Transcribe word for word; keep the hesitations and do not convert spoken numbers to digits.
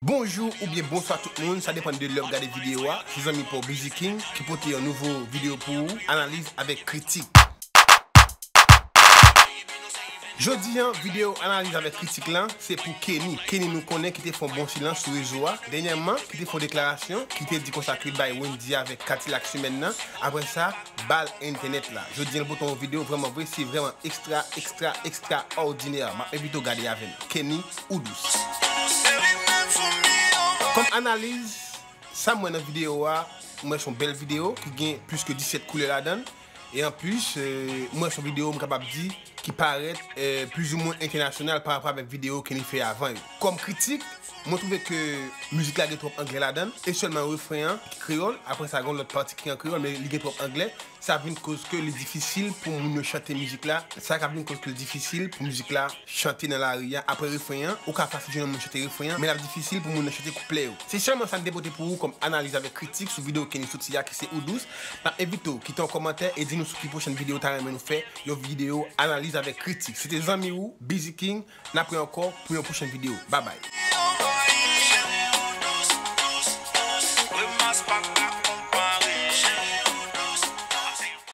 Bonjou oubyen bonswa tout moun, sa depann de lè w ap gade videyo a. Se zanmi pa w Busy King ki pote yon nouvo videyo pou ou, analiz avèk kritik. Jodi a, videyo analiz avèk kritik lan, se pou Kenny. Kenny nou konnen ki te fè yon bon silans sou rezo a dènyèman, ki te fè yon deklarasyon, ki te di konsa ke l bay Wendy avèk Kadilak semèn nan. Apre sa, bal entènèt la. Jodi a, l pote yon videyo vrèman vre, se vrèman ekstra, ekstra, ekstraòdinè. M ap envite w gade avè m. Kenny, ou dous. Kòm analiz, sa m wè nan videyo a, m wè se yon bèl videyo ki gen plis ke disèt koulè ladan l. E anplis, euh, m wè se yon videyo m kapab di ki parèt euh, plizoumwen entènasyonal pa rapò avèk videyo Kenny fè avan yo. Kòm kritik, mwen twouve ke mizik la gen twòp anglè ladan l, e sèlman refren an ki kreyòl, apre sa gen yon lòt pati ki an kreyòl, men li gen twòp anglè, sa vin koz ke li difisil pou moun yo chante mizik la, sa ka vin koz ke li difisil pou mizik la chante nan lari a. Apre refren an, ou ka fasil jwenn yon moun chante refren an, men l ap difisil pou moun nan chante kouplè yo. Se sèlman sa m te pote pou ou kòm analiz avèk kritik sou videyo Kenny soti a ki se Ou Dous. M ap envite w kite yon kòmantè e di nou sou ki pwochèn videyo w ta renmen nou fè yon videyo analiz avèk kritik. Se te zanmi ou, Busy King, n ap wè ankò pou yon pwochèn videyo. Babay.